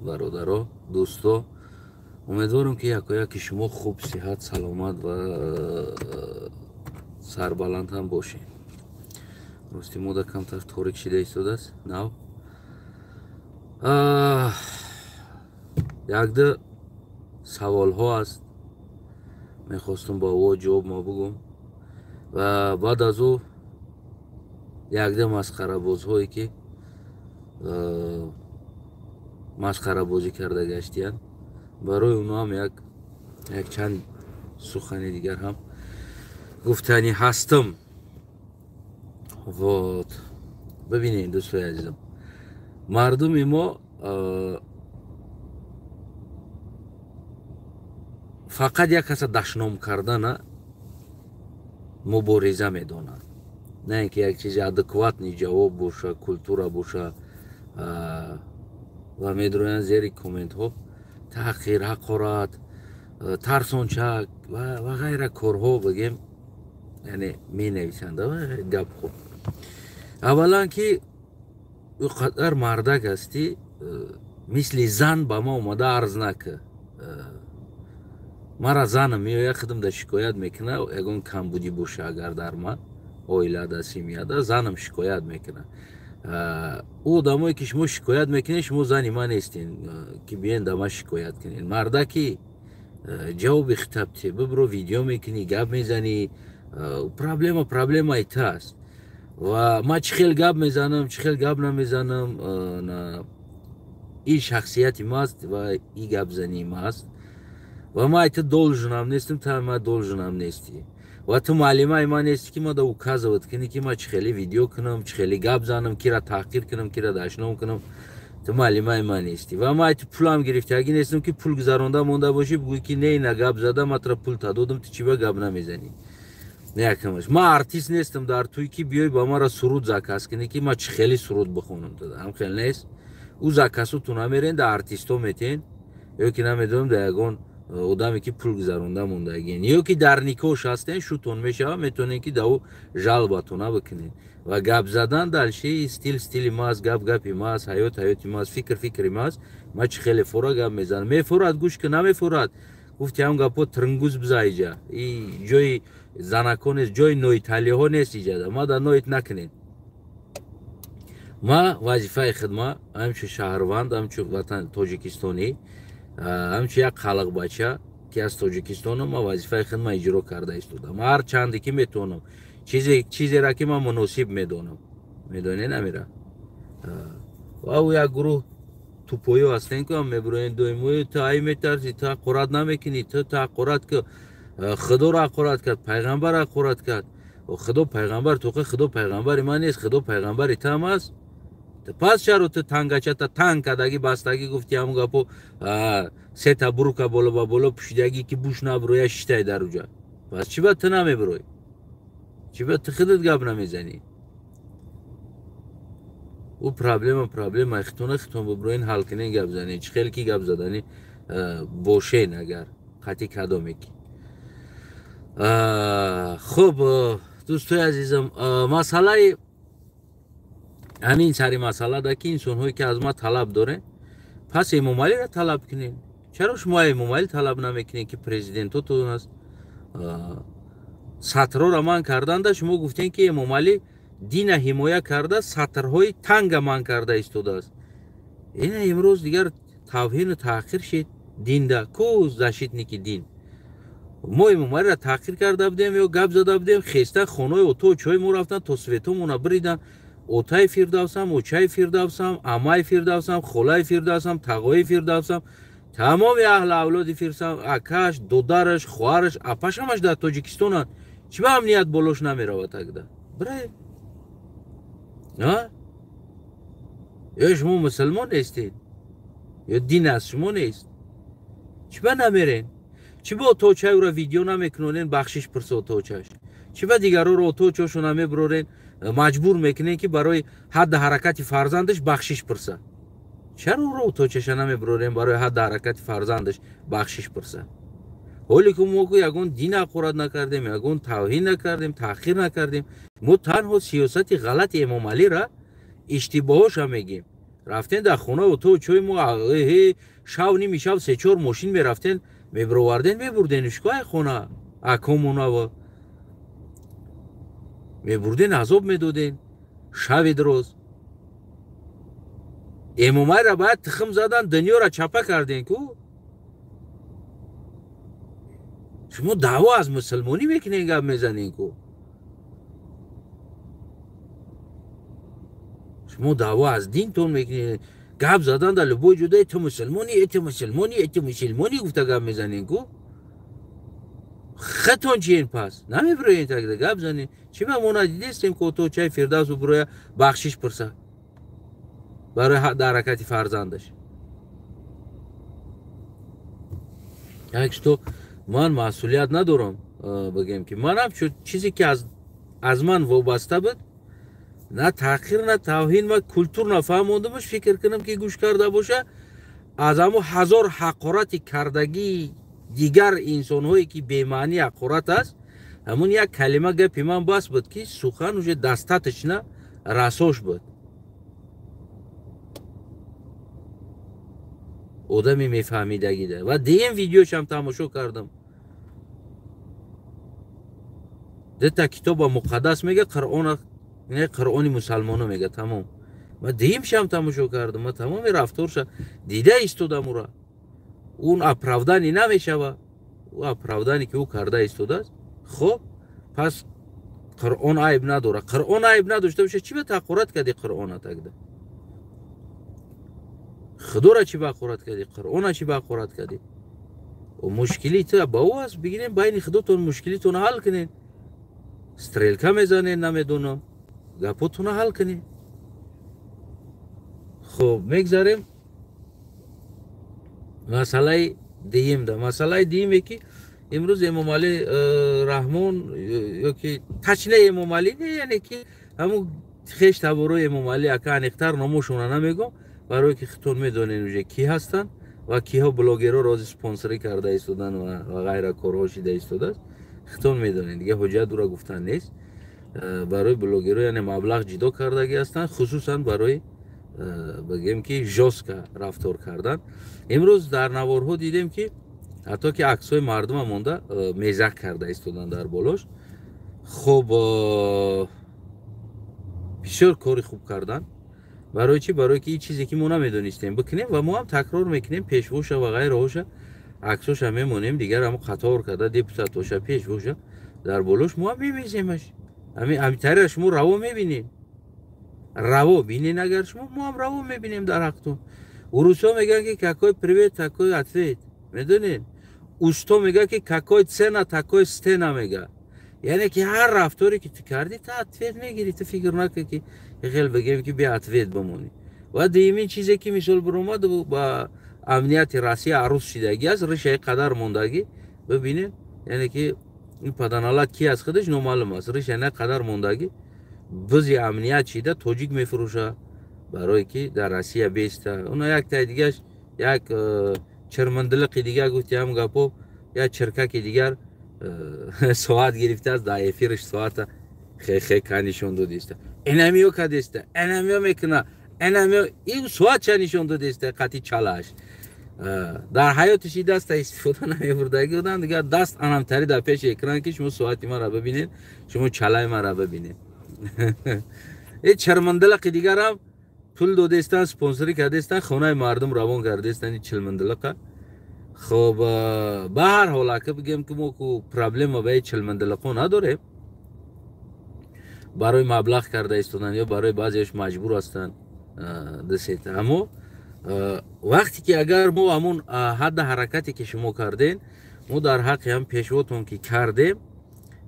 Бародаро, дӯсто, умедворам, ки якояки шумо хуб, сиҳат, саломат ва сарбаланд ҳам бошед. Рости, мода камтар торик шида истодааст. Нав якда саволҳо аст, мехостум ба ӯ ҷавоб ма бугум ва баъд аз ӯ якда масхарабозҳое, ки масхарабозӣ карда гаштиянд, барои онҳо ҳам як чанд сухани дигар ҳам гуфтанӣ ҳастам. Вот, бибинед, дӯстои азизам, мардуми мо фақат як каса дашном кардана мубориза медонанд, на ин ки як чизи адекватный ҷавоб боша, культура боша. Ва медроянд зери комментҳо, таҳқир, ҳақорат, тарсончак ва ғайра корҳо бигем, яъне менависанд гапҳо. Аввалан, ки ӯ қадар мардак ҳастӣ, мисли зан ба ма омада арз нака. Мара занам меояд, худам да шикоят мекуна. Ягон камбудӣ боша агар дар ман оилада, семьяда, занам шикоят мекуна. Ӯ одамое, ки шумо шикоят мекунед, шумо зани ман нестен, ки биен да ман шикоят кунед. Мардаки, ҷавоби хитабте бибро, видео мекунӣ, гап мезанӣ. Проблема проблемаи ту аст. Ва ман чӣ хел гап мезанам, чӣ хел гап намезанам, ин шахсияти мааст ва и гапзании мааст. Ва ман ту должен ам нестам, ту ман должен ам нестӣ. Ва ту муаллимаи ман нестӣ, ки ман да указывать кунӣ, ки ман чӣ хеле видео кунам, чӣ хеле гап занам, кира таҳқир кунам, кира дашном кунам. Ту муаллимаи ман нестӣ. Ва ман ту пулам гирифтагӣ нестам, ки пул гузаронда монда бошӣ, бигӯӣ, ки не, ина гап зада, ман тура пул та додам, ту чӣ ба гап намезанӣ? Якамаш, ман артист нестам дар туй, ки биёй ба мара суруд заказ кунӣ, ки ман чӣ хеле суруд бихонам. Ҳам хел нест. Ӯ заказу ту намерен, да артистҳо метен ё ки намедонам, да ягон одаме, ки пул гузаронда мондагиен, ё ки дар никош ҳастен, шутон мешава, метавонен, ки да ӯ жалобатона бикунед. Ва гап задан дальше стил стили мааст, гап гапи мааст, ҳаёт ҳаёти мааст, фикр фикри мааст. Ман чӣ хеле фора гап мезанам, мефурад, гӯш ки намефурад, гуфти ҳам гапҳо трнгуз биза. Иҷа и ҷои занако нест, ҷои ноиталиҳо нест иҷада. Ма да ноит накунед. Ма вазифаи хидма ҳамчун шаҳрванд, ҳамчун ватан тоҷикистонӣ, ҳамчун як халқбача, ки аз Тоҷикистонам, ма вазифаи хидма иҷро карда истодам, ҳар чанде ки метавонам, чизеро, ки ман муносиб медонам. Медонед, намира ва ӯ як гурӯҳ тупоё ҳастен, ки мебироен доимо: ту ай метарсӣ, ту ҳақорат намекунӣ, ту ҳақорат ки худоро ҳақорат кард, пайғамбар ҳақорат кард. Худо пайғамбар тоқи худо пайғамбари ман нест, худо пайғамбари ту аст. Пас чаро ту тангачата танг кардагӣ, бастагӣ, гуфти ҳамун гапо, сета бурука боло ба боло пӯшидагӣ, ки буш набироя, шитай дар уҷа? Пас чӣ ба ту намебирой? Чӣ ба ту худат гап намезанӣ? Ӯ проблема проблема хитона, хитон бибироин, ҳал кунен, гап занен, чӣ хел ки гап заданӣ бошен, агар қатъи кадоме ки. Хуб, дӯстои азизам, масъалаи ҳамин сари масъалада, ки инсонҳое, ки аз ма талаб дорен, пас Эмомалиро талаб кунед. Чаро шумо Эмомалӣ талаб намекунед, ки президентотон аст? Сатрҳоро манъ карданда шумо гуфтем, ки Эмомалӣ дина ҳимоя карда, сатрҳои танга манъ карда истодааст. Ина имрӯз дигар тавҳину таҳқир шид динда. Ку защитники дин? Мо Эмомалиро таҳқир карда будем ё гап зада будем, хеста хонаи ото чои мо рафтан, то светомона биридан. Отаи Фирдавсам, очаи Фирдавсам, амаи Фирдавсам, холаи Фирдавсам, тағои Фирдавсам, тамоми аҳли авлоди Фирдавсам, акаш, додараш, хоҳараш, апаш, ҳамаш дар Тоҷикистонанд. Чӣ ба амният болош намеравад тогда? Бирае. Ё шумо мусулмон нестед, ё дин аз шумо нест? Чӣ ба намерен? Чӣ ба оточаи ӯро видео намекунонен, бахшиш пурса оточаш? Чӣ ба дигарҳоро оточошо намебирорен, маҷбур мекунен, ки барои ҳадди ҳаракати фарзандаш бахшиш пурса? Чаро ӯро оточаша намебирорен, барои ҳадди ҳаракати фарзандаш бахшиш пурса, ҳоле ки мо ягон дин ҳақорат накардем, ягон тавҳин накардем, таъхир накардем? Мо танҳо сиёсати ғалати Эмомалира, иштибоҳоша мегем. Рафтен дар хона ва то чой мо шав ними шав се-чор мошин мерафтен, мебироварден, мебурденш ку ай хона акомонава мебурден, азоб медоден шави дроз. Эмомайра бояд тухм задан, дунёра чапа карден ку. Шумо даъво аз мусулмонӣ мекунен, гап мезанен ку. Шумо даъво аз динтон мекунед, гап задан дар любой ҷода ту мусулмонӣ, ту мусулмонӣ, ту мусулмонӣ гуфта гап мезанен ку. Хатон чиен пас? Намебироен тогда гап занен. Чӣ ба мо надидестем ку то чай Фирдавс бубироя бахшиш пурса барои ҳаракати фарзандаш. Так что ман масъулият надорам, бигем ки манам чизе ки аз ман вобаста буд, на таъхир, на тавҳин, ма культур нафаҳмондамаш, фикр кунам ки гӯш карда боша, аз ҳамо ҳазор ҳақорати кардагии дигар инсонҳое ки бемаъни ҳақорат аст, ҳамун як калима гапи ман бас буд ки сухан уже достаточно расош буд. Одами мефаҳмидагида. Ва дуюм видеошам тамошо кардам. Дета китоба муқаддас мега, Қуръона, не Қуръони мусалмоно мега, тамом. Ва дуюмшам тамошо кардам, ма тамоми рафторша дида истодам ура. Он оправдани намешава. Ӯ оправдани ки ӯ карда истодааст. Хоб, пас Қуръон айб надора. Қуръон айб надошта боша, чӣ ба таҳқорат кардӣ Қуръона тогда? Худора чӣ ба ҳақорат кардӣ? Қуръона чӣ ба ҳақорат кардӣ? Мушкили ту ба ӯ аст, бигирем байни худотон мушкилитонро ҳал кунед. Стрелка мезанед, намедонам, гапотонро ҳал кунед. Хоб, мегзарем масъалаи дуюмда. Масъалаи дуюме ки имрӯз Эмомалӣ Раҳмон ёки тачна Эмомалӣ не, яъне ки ҳамун хеш таборои Эмомалӣ, ака аниқтар номошона намегӯм, барое ки худтон медонед уже ки ҳастанд ва киҳо блогерҳо рози спонсорӣ карда истодан ва ғайра корҳо шида истодааст. Худтон медонед, дига ҳуҷҷат ура гуфтан нест. Барои блогерҳо яъне маблағ ҷидо кардагӣ ҳастанд, хусусан барои бигем ки жёстко рафтор кардан. Имрӯз дар наворҳо дидем ки ҳатто ки аксҳои мардума монда мезак карда истодан дар болош. Хоб, бисёр кори хуб кардан. Барои чӣ? Барои ки ин чизе ки мо намедонистем бикунем ва мо ҳам такрор мекунем, пешвоша ва ғайраҳоша аксоша мемонем, дигар ҳамо қатор карда депутатоша пешвоша дар болош мо ҳам мемеземаш. Ҳамин тариқа шумо раво мебинед. Раво бинен агар шумо, мо ҳам раво мебинем дар ҳақтон. Урусҳо мегӯянд ки какой привет, такой ответ. Медонед? Усто мегӯяд ки какой цена, такой стена мегӯяд. Яъне ки ҳар рафторе ки ту кардӣ, ту ответ мегирӣ, ту фикр накун ки хел бигем ки беответ бимонӣ. Ва дуюмин чизе ки мисол биромад ба амнияти Россия арӯз шидагӣ аст, ришаи қадар мондагӣ. Бибинед, яъне ки ин паданалат ки аз худаш номаълум аст, риша на қадар мондагӣ, бизи амният шида тоҷик мефурӯша барое ки дар Россия беста. Уна як таи дигаш як чирмандилиқи дигар гуфти ҳам гапо, як чиркаки дигар соат гирифтааст, дар эфирш соата хе-хе ка нишон додиста. Энамиё кадеста, энамиё мекуна, энамиё ин соат ча нишон додиста қати чалаш. Дар ҳаётиш и даста истифода намебурдагӣ будам, дигар даст анамтари дар пеши экран ки шумо соати маро бибинед, шумо чалаи маро бибинед. Э чармандилиқи дигарам пул додестан, спонсорӣ кардестан, хонаи мардум равон кардестан чилмандилиқа. Хоб, ба ҳар ҳол ака бигем ки мо ку проблема ба чилмандилиқо надорем. Барои маблағ карда истодан ё барои баъзеаш маҷбур ҳастанд десета. Аммо вақте ки агар мо ҳамун ҳадда ҳаракате ки шумо кардем, мо дар ҳаққи ҳам пешвотон ки кардем,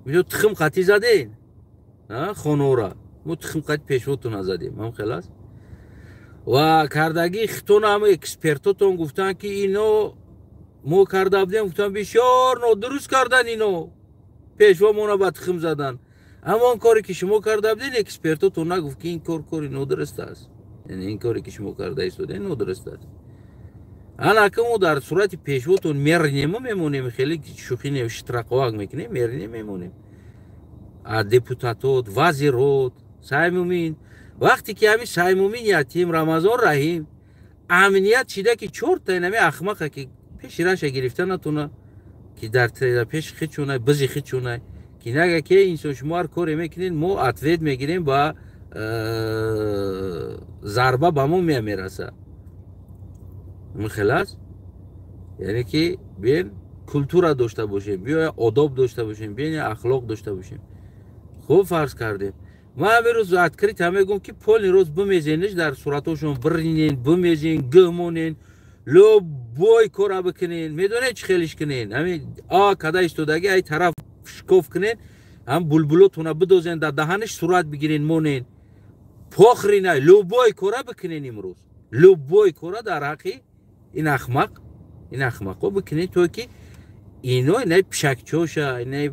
тухм қатӣ задем хонора, мо тухм қатӣ пешвотона задем, ҳам хел аст. Ва кардагии хитона ҳама экспертотон гуфтанд ки ино мо карда будем, гуфтанд бисёр нодуруст кардан, ино пешво мона ба тухм задан. Аммо он коре ки шумо карда будед, экспертотон нагуфт ки ин кор кори нодуруст аст. Яъне ин коре ки шумо карда истодед нодуруст аст. Ана ака мо дар сурати пешвотон мернему мемонем, хеле шӯхӣ не, штрақовак мекунем, мернем мемонем. А депутатот, вазирот, Саймумин, Вақте ки ҳами Саймумин Ятим, Рамазон Раҳим амният чида, ки чорта инами ахмақа, ки пеши раша гирифта натуна, ки дар пеши хичунай, бизи хичунай, ки нага ки инсон, шумо ҳар коре мекунед, мо ответ мегирем, ба зарба ба мо мераса. Михел аст. Яъне ки биен культура дошта бошем, биё одоб дошта бошем, биен ахлоқ дошта бошем. Хуб, фарз кардем, ман ҳамин рӯз открыто мегӯм, ки полный рост бимезениш, дар суратҳошон биринен, бимезен, гӯмонен, любой кора бикунен. Медонед, чӣ хелиш кунен? Ҳамин а када истодаги, ай тараф шикоф кунен, ҳам булбулотона бидозен дар даҳаниш, сурат бигирен, монен, похрина, любой кора бикунен. Имрӯз любой кора дар ҳаққи ин ахмақ, ин ахмақҳо бикунен, то ки ино, инаи пишакчоша, инаи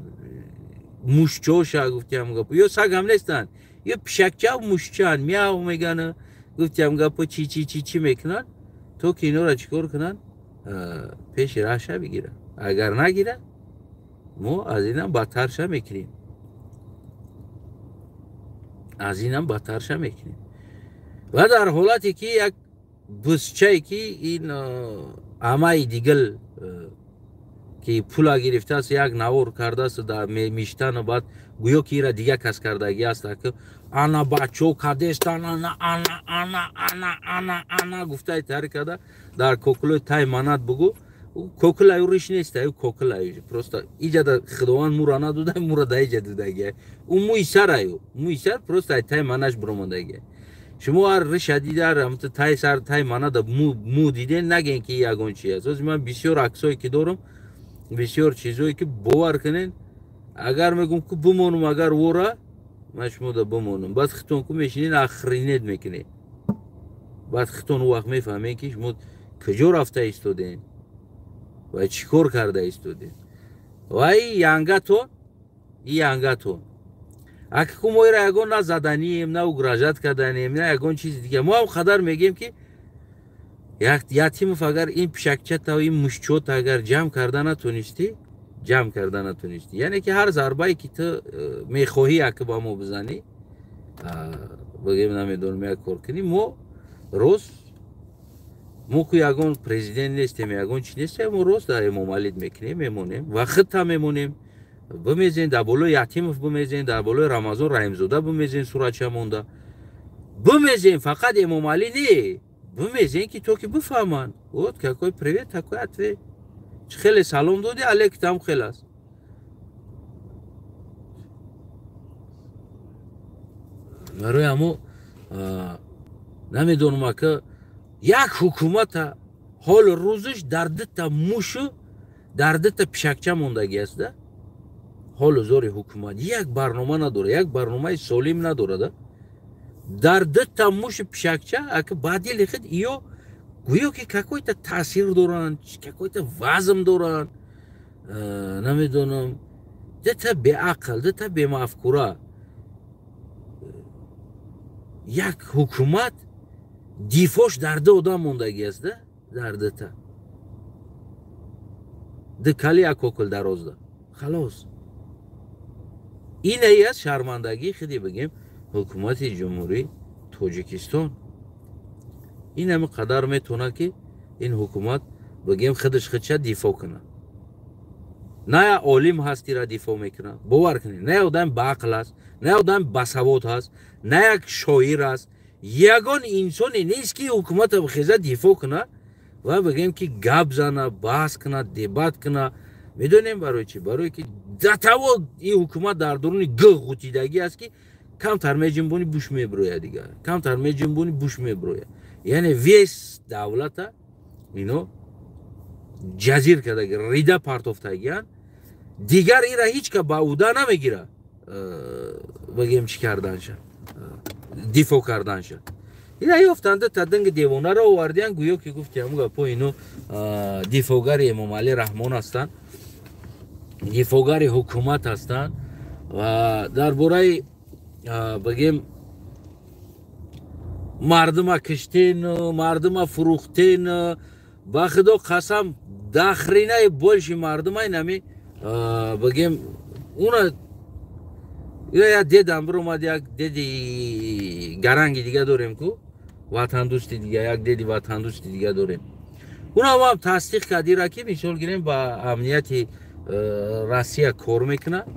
мушчоша, гуфтиам гапо, ё сагам нестанд, ё пишакча, мушчаан, мяу мегана, гуфтиам гапо, чи чи чи чи мекунанд, то ки инора чӣ кор кунанд? Пеши раҳша бигиранд. Агар нагирад, мо аз инам бадтарша мекунем, аз инам бадтарша мекунем. Ва дар ҳолате ки як бузчае, ки ин амаи дигил, ки пула гирифтааст, як навор кардааст дар миштану, баъд гӯё ки ира дига кас кардагӣ аст, ана бачо кадестан, ана ана ана ана ана ана гуфтаи тари карда дар кокулои тай манат бугу, кокулаю риш нест, аю кокулаю просто иҷада худованд мура надода, мура да иҷа додагия. Ӯ мӯи сараю, мӯи сар просто ай тай манаш биромадагия. Шумо ҳар риша дида, тай сар, тай манада мӯ диден, нагем ки ягон чи аст. Ҳозир ман бисёр аксое ки дорам, бисёр чизое ки, бовар кунен, агар мегум ку бимонум, агар вора ман шумода бимонум, баъд хитон ку мешинен, охренеть мекунед. Баъд хитон ӯ вақт мефаҳмед, ки шумо куҷо рафта истодем ва чӣ кор карда истодем. Ва и янгатон, и янгатон аки ку мо ира ягон на заданием, на угрожать карданем, на ягон чизи дига. Мо ҳам қадар мегем, ки Ятимов, агар ин пишакчата, ин мушчота агар ҷамъ карда натонистӣ, ҷамъ карда натонистӣ, яъне ки ҳар зарбае ки ту мехоҳӣ аки ба мо бизанӣ, бигем, намедонам, як кор кунӣ, мо рост, мо ку ягон президент нестем, ягон чи нестем, мо рост дар Эмомалид мекунем, мемонем ва худта мемонем. Бимезен дар болои Ятимов, бимезен дар болои Рамазон Раҳимзода, бимезен суратча монда, бимезен, фақат Эмомалӣ не, бимезен, ки то ки бифаҳманд: вот какой привет, такой ответ. Чӣ хеле салом додӣ, алек там хел аст. Барои ҳамо намедонам, ака, як ҳукумата ҳолу рӯзиш дар дута мушу дар дута пишакча мондагӣ аст да. Ҳолу зори ҳукумат як барнома надорад, як барномаи солим надорада. Дар дута мушу пишакча, ака, ба дили худ иё гӯё ки какой-то таъсир доранд, какой-то вазм доранд, намедонам, дута беақл, дута бемафкура. Як ҳукумат дифош дар ду одам мондагӣ аст да, дар дута ду кали, як кокул дарозда, халос. Инаи аст шармандагии худи, бигем, ҳукумати Ҷумҳурии Тоҷикистон. Ин ҳами қадар метавонад, ки ин ҳукумат, бигем, худаш худша дифоъ кунад. На як олим ҳаст, ира дифоъ мекунад, бовар кунед, на як одами баақл аст, на як одами басавод ҳаст, на як шоир аст, ягон инсоне нест, ки ҳукумата бихеза, дифоъ кунад ва, бигем, ки гап зана, баҳс кунад, дебат кунад. Медонем барои чӣ? Барое ки датаво ин ҳукумат дар дуруни гӯ ғутидагӣ аст, ки камтар меҷунбонӣ, буш мебирояд, дигар камтар меҷунбонӣ, буш мебирояд. Яъне весь давлата ино ҷазир кардаги, рида партофтагиянд. Дигар ира ҳеҷ ка ба уда намегира, бигем, чӣ карданша, дифоъ карданша. Ина ёфтанда тадинги девонаро овардиян, гӯё ки, гуфти ҳамун гапо, ино дифоъгари Эмомалӣ Раҳмон ҳастанд, дифоъгари ҳукумат ҳастанд. Ва дар бораи, бигем, мардума киштен, мардума фурӯхтен, ба худо қасам, дахринаи больше мардума инами, бигем, уна Я дедам биромад, як деди гаранги дига дорем ку, ватандӯсти дига, як деди ватандӯсти дига дорем. Унам тасдиқ кардира ки мисол гирем ба амнияти Россия кор мекунад,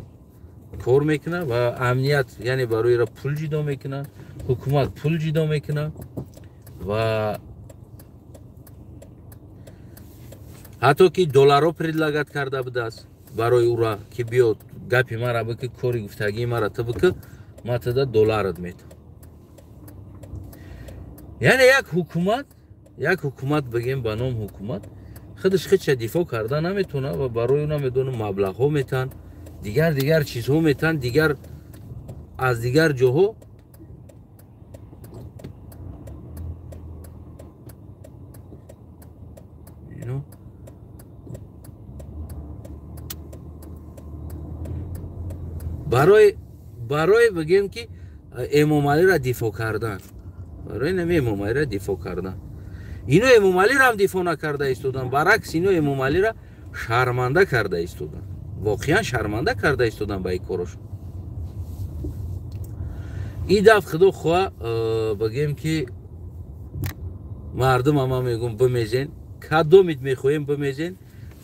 кор мекунад ва амният, яъне барои ра пул ҷидо мекунад, ҳукумат пул ҷидо мекунад ва ҳатто ки долларҳо предлагат карда будааст барои ӯра ки биёд гапи мара бикӣ, кори гуфтагии мара ту бикӣ, ма туда долларат метам. Яъне як ҳукумат, як ҳукумат бигем ба ном ҳукумат, худаш худша дифоъ карда наметавонад ва барои ӯ намедонам маблағҳо метаҳанд, дигар дигар чизҳо метаҳанд, дигар аз дигар ҷоҳо. Барои бигем ки Эмомалиро дифоъ кардан, барои нами Эмомалиро дифоъ кардан. Ино Эмомалиро ҳам дифоъ накарда истодан, баръакс ино Эмомалиро шарманда карда истодан, воқеан шарманда карда истодан ба ин корошон. Ин дафъ худо хоҳа бигем ки мардум ама мегӯм бимезен, кадомит мехоҳем бимезен,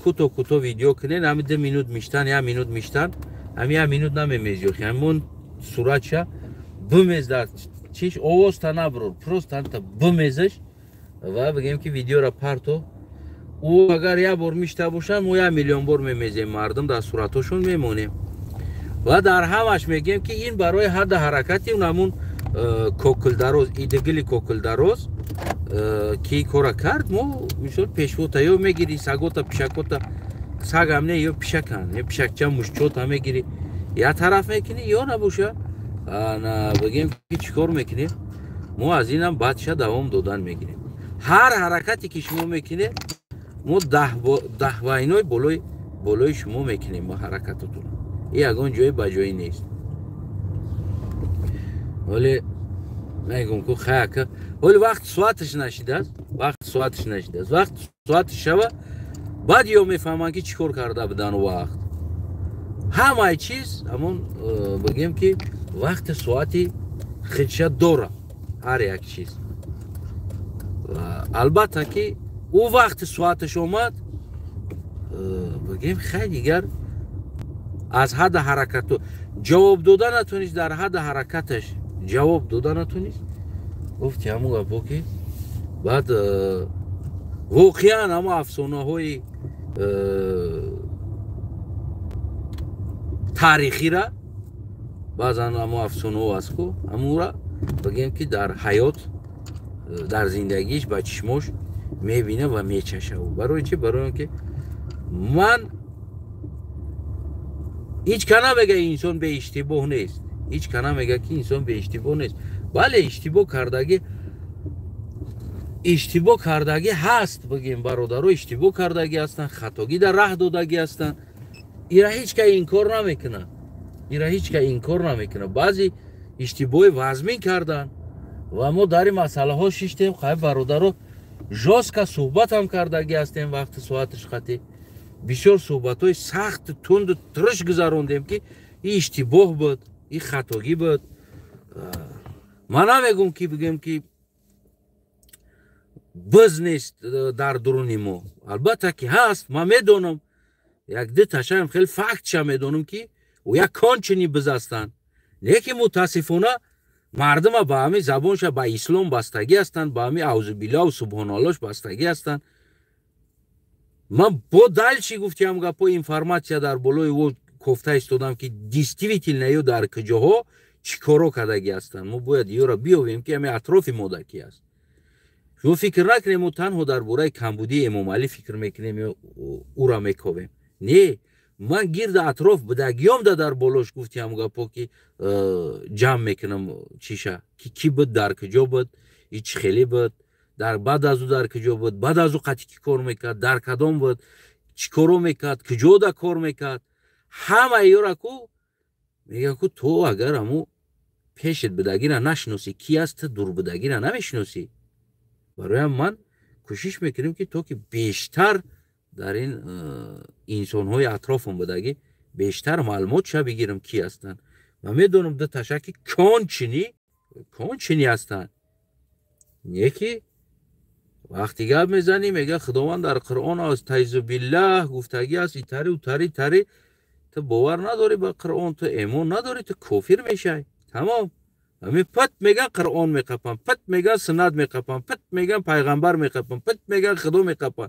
кӯто кӯто видео кунен, ҳами 2 минут миштан, 1 минут миштан, ҳами 1 минут намемези, охи ҳамон суратша бимез дар чиш овозта наброр, просто ҳамта бимезаш ва бигем ки видеора парто. Ӯ агар як бор мишта бошад, мо 1 миллион бор мемезем, мардум дар суратҳошон мемонем ва дар ҳамаш мегем ки ин барои ҳадда ҳаракати ҳамун кокилдароз, идигили кокилдароз ки кора кард, мо мисол пешвота ё мегири сагота, пишакота, сагам не, ё пишакан, ё пишакча мушчота мегири, я тараф мекунӣ, ё набоша бигем ки чӣ кор мекунем, мо аз инам баъдша давом додан мегирем. Ҳар ҳаракате ки шумо мекунед, мо даҳ вайной болои шумо мекунем мо ҳаракатотон. Ин ягон ҷое ба ҷоӣ нест. Вале мегӯм ку хаяка, вале вақт соаташ нашидааст, вақт соаташ нашидааст, вақт соаташ шава, баъд ё мефаҳманд ки чӣ кор карда будан вақт. Ҳамаи чиз ҳамон бигем ки вақти соати худша дора ҳар як чиз. Албатта ки ӯ вақти соаташ омад, бигем хай дигар аз ҳадда ҳаракату ҷавоб дода натонист, дар ҳадда ҳаракаташ ҷавоб дода натонист. Гуфти ҳамон гапо ки баъд воқеан ҳамо афсонаҳои таърихира, баъзан ҳамо афсонаҳо аст ку, ҳамонра бигем ки дар ҳаёт, дар зиндагиш ба чишмош мебина ва мечаша. Барои чи? Барои он ки ман ҳеҷ ка намега инсон беиштибоҳ нест, ҳеҷ ка намега ки инсон беиштибоҳ нест. Бале, иштибоҳ кардагӣ ҳаст, бигем бародаро иштибоҳ кардагӣ ҳастанд, хатогӣ дар раҳ додагӣ ҳастанд. Ира ҳеҷ ка инкор намекунад, ира ҳеҷ ка инкор намекунад. Баъзе иштибоҳи вазмин карданд ва мо дар ин масъалаҳо шиштем, қай бародаро жёстко суҳбатам кардагӣ ҳастем вақти соаташ қатӣ. Бисёр суҳбатҳои сахт, тунду тирш гузарондем ки ин иштибоҳ буд, ин хатогӣ буд. Ман намегӯм ки бигем ки биз нест дар дуруни мо. Албатта ки ҳаст, ман медонам, як ду ташаам хеле фактша медонам ки ӯ як кончини биз ҳастанд, лекин мутаассифона мардума ба ҳамин забонша ба ислом бастагӣ ҳастанд, ба ҳамин аузубиллоҳу субҳоналлош бастагӣ ҳастанд. Ман бо дальше гуфтиам гапо информатсия дар болои ӯ кофта истодам ки действительно ё дар куҷоҳо чӣ коро кардагӣ ҳастанд. Мо бояд ёро биёвем ки ҳамин атрофи мо дар ки аст. Шумо фикр накунем мо танҳо дар бораи камбудии Эмомалӣ фикр мекунем ё ӯра мековем. Не, ман гирда атроф будагиёмда дар болош гуфтиам гапо ки ҷамъ мекунам чиша ки кӣ буд, дар куҷо буд, и чӣ хеле буд, дар баъд аз ӯ дар куҷо буд, баъд аз ӯ қатъи кӣ кор мекард, дар кадом буд, чӣ коро мекард, куҷода кор мекард. Ҳамаи ёра ку мегӯяд ку ту агар ҳамо пешет будагира нашиносӣ, ки аст, ту дур будагира намешиносӣ. Бароям ман кӯшиш мекунем ки то ки бештар дар ин инсонҳои атрофам будагӣ бештар маълумотша бигирам ки ҳастанд. Ман медонам ду таша ки кончини ҳастанд. Не ки вақти гап мезанӣ мега Худованд дар Қуръон аст, тайзу биллаҳ гуфтагӣ аст, итари утари тари, ту бовар надорӣ ба Қуръон, ту эмон надорӣ, ту кофир мешавӣ. Тамом. Ҳамин пат меган Қуръон меқапан, пат меган суннат меқапан, пат меган пайғамбар меқапан, пат меган Худо меқапан.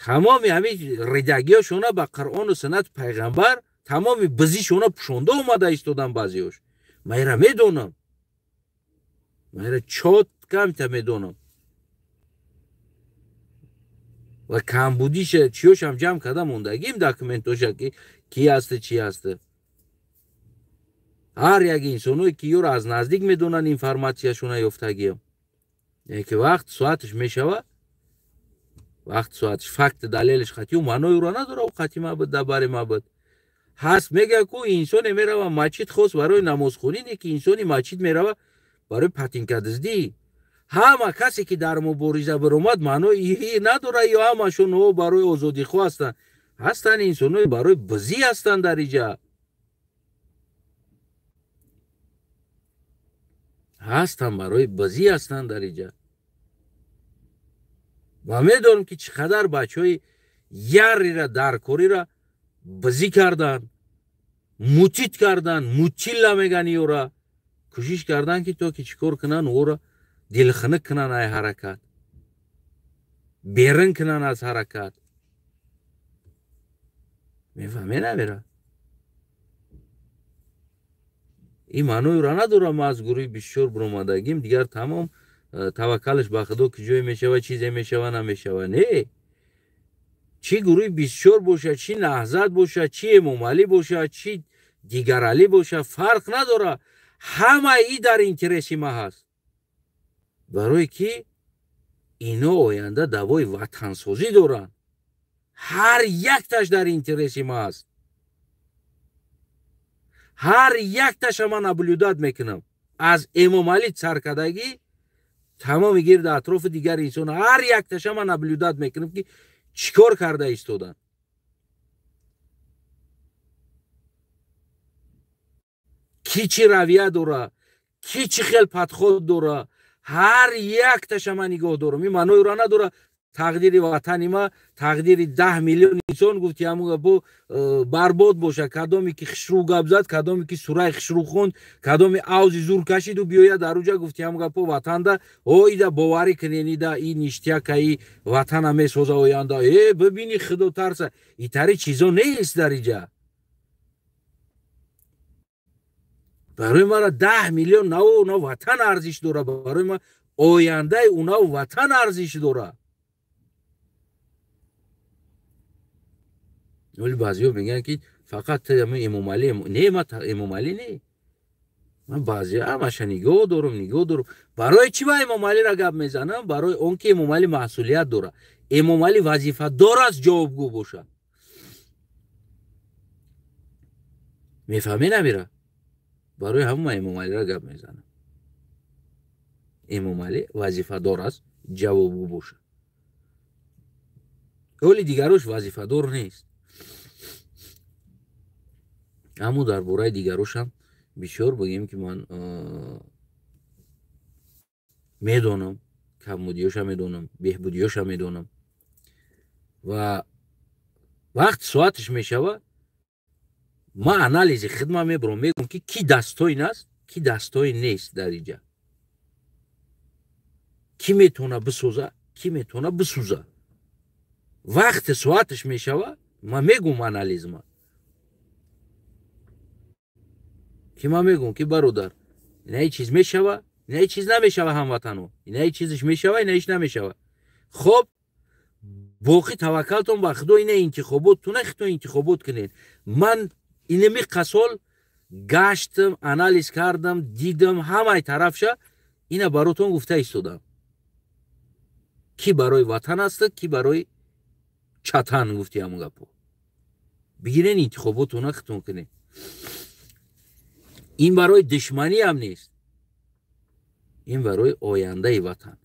Тамоми ҳамин ридагиҳошона ба Қуръону суннат пайғамбар тамоми бизишона пӯшонда омада истодан баъзеҳош. Ман ира медонам. Ман ира чётко ҳамита медонам. Ва камбудиша чиёшам ҷамъ карда мондагим документоша ки ки ҳаста чи ҳаста. Ҳар як инсоное ки ёро аз наздик медонанд информатсияшона ёфтагиам. Яъне ки вақт соаташ мешава, вақт соаташ факт далелаш қатъи маънои ӯро надора, ӯ қатъи ма буд, дар бари ма буд. Ҳаст мега ку инсоне мерава масҷид хос барои намозхонӣ, не ки инсони масҷид мерава барои патинкадиздӣ. Ҳама касе ки дар мубориза баромад маънои надора, ё ҳамашон барои озодихоҳ ҳастанд. Ҳастанд инсоное барои бизӣ ҳастанд дар иҷа. Ҳастанд барои бизӣ ҳастанд дар иҷа. Ва медонам ки чӣ қадар бачаҳои яррира даркориро бизӣ карданд, мутит карданд, мутилла меган ёра. Кӯшиш карданд ки то ки чӣ кор кунанд, ӯро дилхунук кунанд ай ҳаракат, берун кунанд аз ҳаракат. Мефаҳме намера? Ин маъноеро надорам ман аз гурӯҳи 24 баромадагим, дигар тамом таваккалаш ба Худо ки ҷое мешава, чизе мешава, намешава. Не, чӣ гурӯҳи 24 бошад, чӣ Наҳзат бошад, чӣ Эмомалӣ бошад, чӣ Дигаралӣ бошад, фарқ надора. Ҳамаи и дар интереси ма ҳаст. Барое ки ино оянда давои ватансозӣ доранд. Ҳар якташ дар интереси ма ҳаст. Ҳар якташа ман наблюдат мекунам. Аз Эмомалӣ саркардагӣ тамоми гирди атрофи дигар инсон, ҳар якташа ман наблюдат мекунам ки чӣ кор карда истоданд. Ки чӣ равия дора, ки чӣ хел подход дора, ҳар якташа ман нигоҳ дорам. Ин маъноеро надора тақдири ватани ма, тақдири 10 миллион инсон гуфти ҳамун гапо барбод боша. Кадоме ки хушрӯ гап зад, кадоме ки сураи хушрӯ хонд, кадоме авзи зур кашиду биёяд дар уҷа гуфти ҳамун гапо ватанда, о ида боварӣ кунен, ида и ништяка, и ватана месоза оянда. Э, бибини Худо тарса. Итари чизо нест дар иҷа. Барои мара 10 миллион наву на ватан арзиш дора, барои ма ояндаи унаву ватан арзиш дора. Вале баъзеҳо мегӯянд ки фақат Эмомалӣ. Не, ман Эмомалӣ не. Ман баъзе ҳамаша нигоҳ дорам, нигоҳ дорам. Барои чӣ ман Эмомалиро гап мезанам? Барои он ки Эмомалӣ масъулият дорад. Эмомалӣ вазифадор аст ҷавобгӯ бошад. Мефаҳмӣ намира? Барои ҳамон ман Эмомалиро гап мезанам. Эмомалӣ вазифадор аст ҷавобгӯ бошад. Вале дигарош вазифадор нест. Аммо дар бораи дигарошам бисёр бигем ки ман медонам, камбудиёша медонам, беҳбудиёша медонам. Ва вақт соаташ мешава, ман анализи хидма мебурам, мегӯм ки ки дастоин аст, ки дастоин нест дар иҷа. Ки метавона бисоза, ки метавона бисӯза. Вақти соаташ мешава, ман мегӯм анализма. Ки ман мегӯм ки бародар, инаи чиз мешава, инаи чиз намешава ҳамватано, инаи чизиш мешава, инаиш намешава. Хоб, боқӣ таваккалтон ба Худо, ина интихобот, ту нахито интихобот кунед. Ман инами қасол гаштам, анализ кардам, дидам ҳамаи тарафша, ина баротон гуфта истодам. Ки барои ватан аст, ки барои чатан гуфти ҳамон гапо. Бигирен интихоботона хитон кунед. Ин барои душманӣ ҳам нест. Ин барои ояндаи ватан.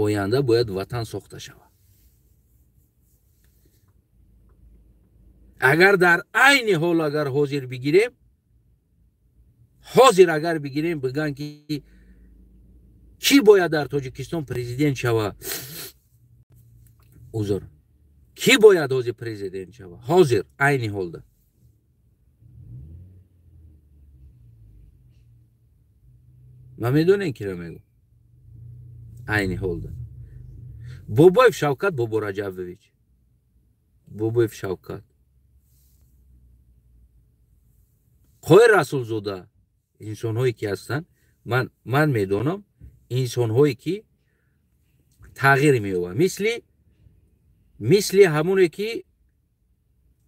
Оянда бояд ватан сохта шавад. Агар дар айни ҳол агар ҳозир бигирем, Ҳозир агар бигирем, бигӯянд, ки кӣ бояд дар Тоҷикистон президент шава, узр, кӣ бояд ҳозир президент шава, ҳозир айни ҳолда ман медонем, киро мегӯ. Айни ҳолда Бобоев Шавкат Бобораҷабович, Бобоев Шавкат, Қоир Расулзода, инсонҳое ки ҳастанд, ман медонам, инсонҳое ки тағйир меёбанд, мисли ҳамоне ки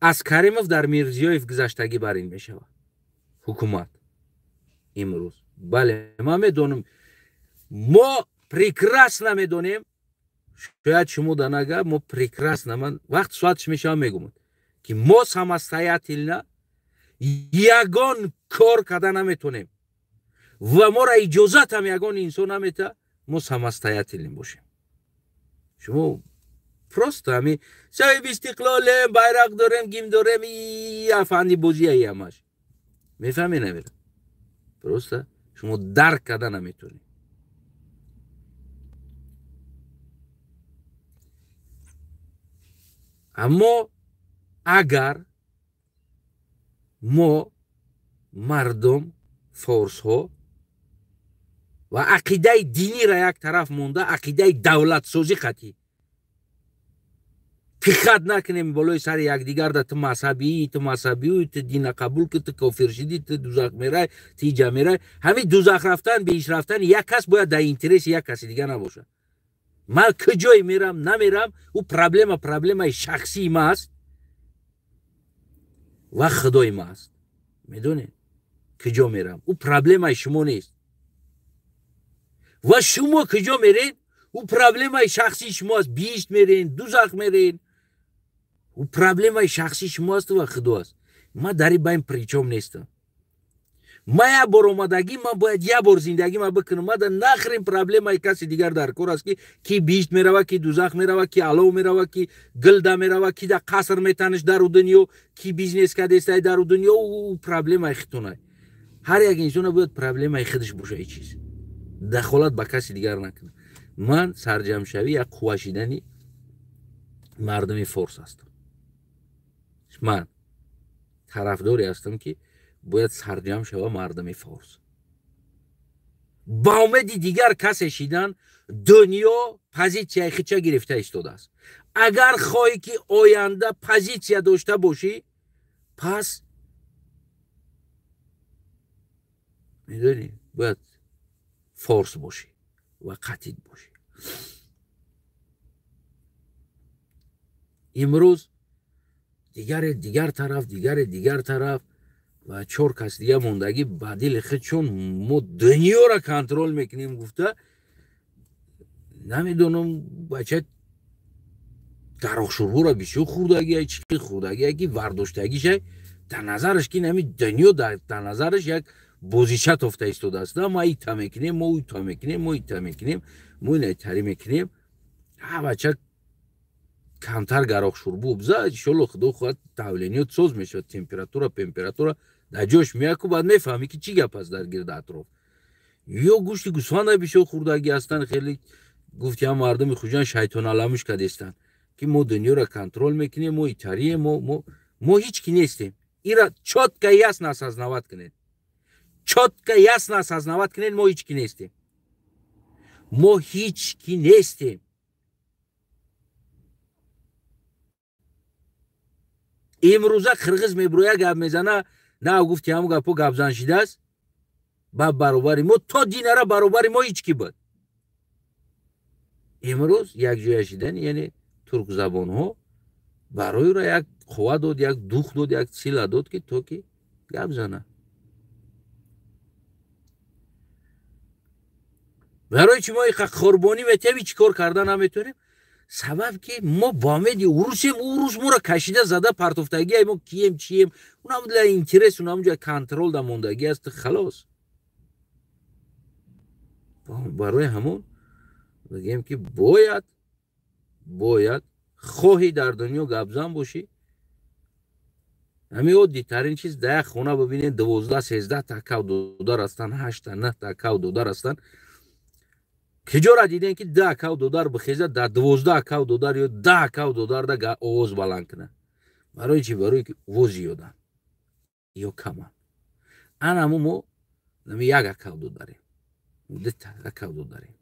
аз Каримов дар Мирзиёев гузаштагӣ бар ин мешавад ҳукумат имрӯз. Бале, ман медонам, мо прекрасно медонем, шояд шумо да нага, мо прекрасно, ман вақт соатш мешавам, мегӯмад, ки мо самостоятельно ягон кор карда наметонем ва моро иҷозатам ягон инсон намета мо самостоятельный бошем. Шумо просто ҳами соҳиби истиқлолем, байрақ дорем, гимн дорем, афанди бозияи ҳамаш мефаҳме намера, просто шумо дарк карда наметонед. Аммо агар мо мардум форсҳо ва ақидаи диниро як тараф монда, ақидаи давлатсозӣ қатъӣ пихат накунем болои сари якдигар да, ту мазҳабӣ, ту мазҳабӣ, ту дина қабул ки, ту кофир шидӣ, ту дузах мерай, ту иҷа мерай. Ҳамин дузах рафтан, беҳиш рафтан як кас бояд дар интереси як каси дига набошад. Ман куҷое мерам, намерам, ӯ проблема проблемаи шахсии ма аст ва худои ма аст. Медонед, куҷо мерам, ӯ проблемаи шумо нест ва шумо куҷо меред, ӯ проблемаи шахсии шумо аст. Биҳишт мерен, дузах мерен, ӯ проблемаи шахсии шумо аст ва худо аст. Ман дар ин байн причом нестам. Ман як бор омадагӣ, ман бояд як бор зиндагима бикунам. Ман да нахрен проблемаи каси дигар дар кор аст, ки ки биҳишт мерава, ки дузах мерава, ки алов мерава, ки гилда мерава, ки да қаср метаниш дару дунё, ки бизнес кадестай дару дунё. Ӯ проблемаи хитонай. Ҳар як инсона бояд проблемаи худаш боша, ҳеҷ чиз дахолат ба каси дигар накунад. Ман сарҷамшавӣ як қувва шидани мардуми форс ҳастам. Ман тарафдоре ҳастам, ки бояд сарҷам шава мардуми форс. Ба умеди дигар касе шидан дунё позитсияи хича гирифта истодааст. Агар хоҳӣ, ки оянда позитсия дошта бошӣ, пас медонӣ, бояд форс бошӣ ва қатид бошӣ. Имрӯз дигаре дигар тараф, дигаре дигар тараф ва чор кас дига мондагӣ ба дили худ, чун мо дунёро контрол мекунем гуфта, намедонам, бача дарохшурбура бисёр хӯрдагия, чӣ хӯрдагия, ки вардоштагишай дар назараш, ки нами дунё дар назараш як бозича тофта истодааст. Ма ита мекунем, мо ита мекунем, мо ита мекунем, мо инайтарӣ мекунем. Ҳа, бача, камтар гароқшурбу бза, иншолло, худо хоҳад, давлениёт соз мешавад, температура пемпература дар ҷош меяку, баъд мефаҳмӣ, ки чӣ гап аст дар гирди атроф. Ё гӯшти гӯсфанда бисёр хӯрдагӣ ҳастанд, хеле гуфти ҳам мардуми Хуҷанд шайтоналамуш кардестанд, ки мо дунёро контрол мекунем, мо итарием, мо ҳеҷ ки нестем. Ира чётко ясно осознавать кунед, чётко ясно осознавать кунед, мо ҳеҷ ки нестем, мо ҳеҷ ки нестем. Имрӯза қирғиз мебироя, гап мезана, на гуфти ҳамун гапҳо гапзан шидааст ба баробари мо, то динара баробари мо ҳеҷ ки буд. Имрӯз якҷоя шидани, яъне туркзабонҳо, барои ӯро як қувва дод, як дух дод, як сила дод, ки то ки гап зана. Барои чи мо иқа қурбонӣ метиҳем, ҳеҷ кор карда наметонем? Сабаб ки мо ба умеди урусем, урус моро кашида зада партофтагӣ. Мо кием, чием? Унам для интерес, унам ҷа контрол да мондагӣ аст, халос. Барои ҳамон мегӯем, ки бояд хоҳӣ дар дунё гапзан бошӣ. Ҳамин оддитарин чиз дар як хона бибинед 12-13 та акав додар ҳастанд, 8 та 9 та акав додар ҳастанд. Киҷора дидем ки 2 акав додар бихезад, дар 12 акав додар ё 10 акав додар да овоз баланд кунад. Барои чӣ? Барои ки овоз зиёданд ё каманд. Анамо мо як акав додарем, 2 та акав додарем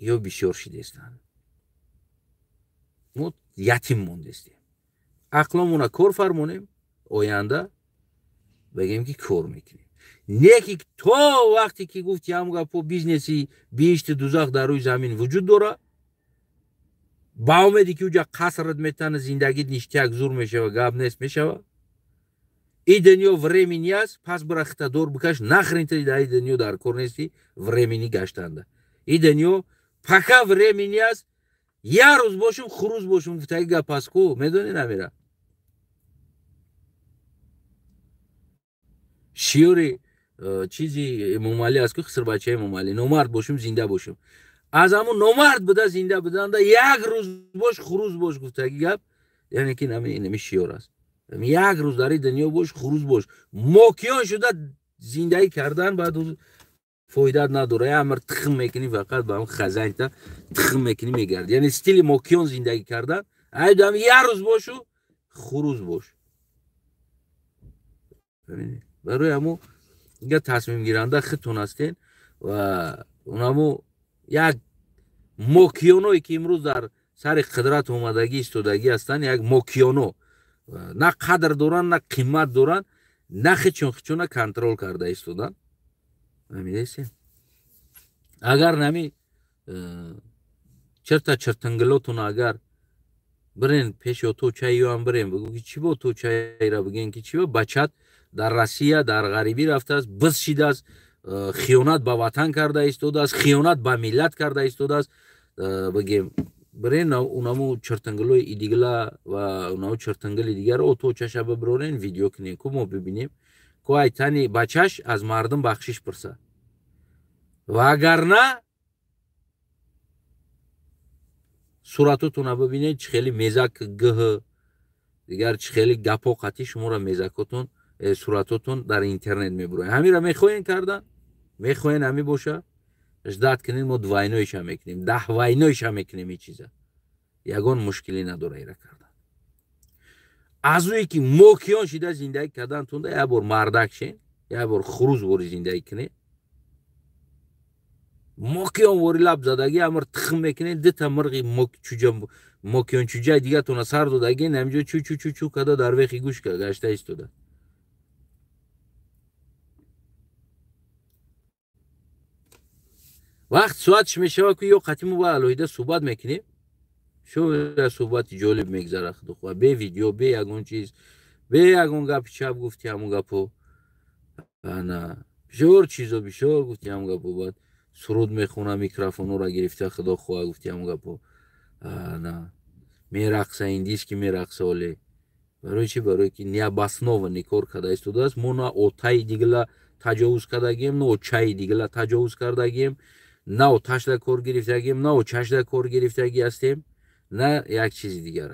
ё бисёр шидестанд. Мо ятим мондестем. Ақломона кор фармонем, оянда бигем ки кор мекунем. Не ки то вақте ки гуфти ҳам гапо бизнеси биҳишти дузах дар рӯи замин вуҷуд дора, ба умеде ки уҷа қасрат метана, зиндагит ништяк зур мешава, гап нест мешава. И дунё времени аст, пас бира хитадор бикаш, нахрен дар и дунё дар кор нести времени гаштанда. И дунё пока времени аст, як рӯз бошум, хуруз бошум, гуфтаги гап аст ку, медонӣ намира. Шиёри чизи Эмомалӣ аст ку, хисрбачаи Эмомалӣ, номард бошум, зинда бошум. Аз ҳамун номард буда зинда буданда як рӯз бош, хуруз бош, гуфтаги гап, яъне ки нами шиёр аст. Як рӯз дар ин дунё бош, хуруз бош. Мокиён шуда зиндагӣ кардан баъд фоидат надора. Як амр тухм мекунӣ, фақат ба ҳамн хазайнта тухм мекунӣ, мегардӣ. Яъне стили мокиён зиндагӣ кардан, айдам як рӯз бошу, хуруз бош. Барои ҳамо дига тасмимгиранда худтон ҳастен ва унамо як мокиёное ки имрӯз дар сари қудрат омадагӣ истодагӣ ҳастанд, як мокиёно на қадр доранд, на қимат доранд, на хичон хичона контрол карда истоданд. Фаҳмидесем? Агар нами чирта чиртанглотон агар бирен пеши оточаи ёам бирен, бигӯ ки чӣ бо оточаира, бигӯен ки чӣ бо бачат дар Россия дар ғарибӣ рафтааст, биз шидааст, хиёнат ба ватан карда истодааст, хиёнат ба миллат карда истодааст, бигем бирен унаму чиртанглои идигла ва унаму чиртангли дигар оточаша бибирорен, видео кунем, ку мо бибинем, ку айтани бачаш аз мардум бахшиш пурсад. Ва агар на суратотона бибинед, чӣ хеле мезак гҳ дигар чӣ хеле гапо қатӣ шуморо мезакотон суратотон дар интернет мебурояд. Ҳамира мехоҳен кардан, мехоҳен ҳами боша, ждат кунед, мо двойноиша мекунем, даҳвайноиша мекунем. Ин чиза ягон мушкилӣ надора ира кардан. Аз ӯе ки мокиён шида зиндагӣ кардан тунда як бор мардак шен, як бор хуруз вори зиндагӣ кунед, мокиён вори лаб задагӣ амр тухм мекунед, дута мирғи мокиён чуҷаи дигатона сар додагӣ, ҳаминҷо чу чу чу чу када дар вехи гӯш гашта истода. Вақт соатш мешава ки ё қатӣ мо ба алоҳида суҳбат мекунем, шо суҳбати ҷолиб мегзара худохоҳ, бе видео, бе ягон чиз, бе ягон гапи чап гуфти ҳамон гапо, ана бисёр чизо бисёр гуфти ҳамон гапо, баъд суруд мехона, микрофонора гирифта худохоҳ гуфти ҳамон гапо, ана мерақса, индиски мерақса. Оле барои чӣ? Барои ки необоснованный кор карда истодааст. Мо на отаи дигла таҷовуз кардагием, на очаи дигла таҷовуз кардагием, на оташда кор гирифтагием, на очашда кор гирифтагӣ ҳастем, на як чизи дигар.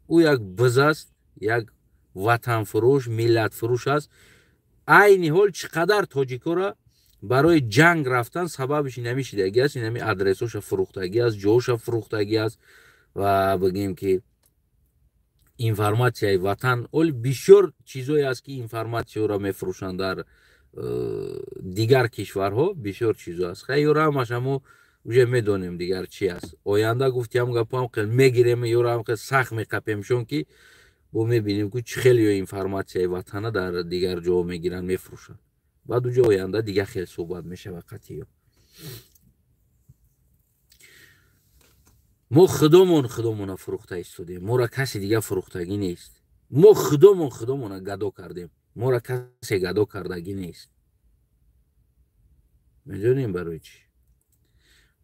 Ӯ як биз аст, як ватанфурӯш, миллатфурӯш аст. Айни ҳол чӣ қадар тоҷикора барои ҷанг рафтан сабабиш инами шидагӣ аст, инами адресоша фурӯхтагӣ аст, ҷоша фурӯхтагӣ аст ва бигем ки информатсияи ватан. Оли бисёр чизое аст ки информатсияро мефурӯшанд дар дигар кишварҳо, бисёр чизо аст. Хай ёра ҳамаш ҳамо уже медонем дигар чи аст. Оянда гуфтиам гапам хел мегирем, ёра ҳам хел сахт меқапемшон ки бо мебинем ку чӣ хел ё информатсияи ватана дар дигар ҷо мегиранд, мефурӯшанд. Баъд уҷо оянда дигар хел суҳбат мешава қатъиё. Мо худомон худомона фурӯхта истодем, моро касе дигар фурӯхтагӣ нест. Мо худомон худомона гадо кардем, моро касе гадо кардагӣ нест. Медонем барои чӣ?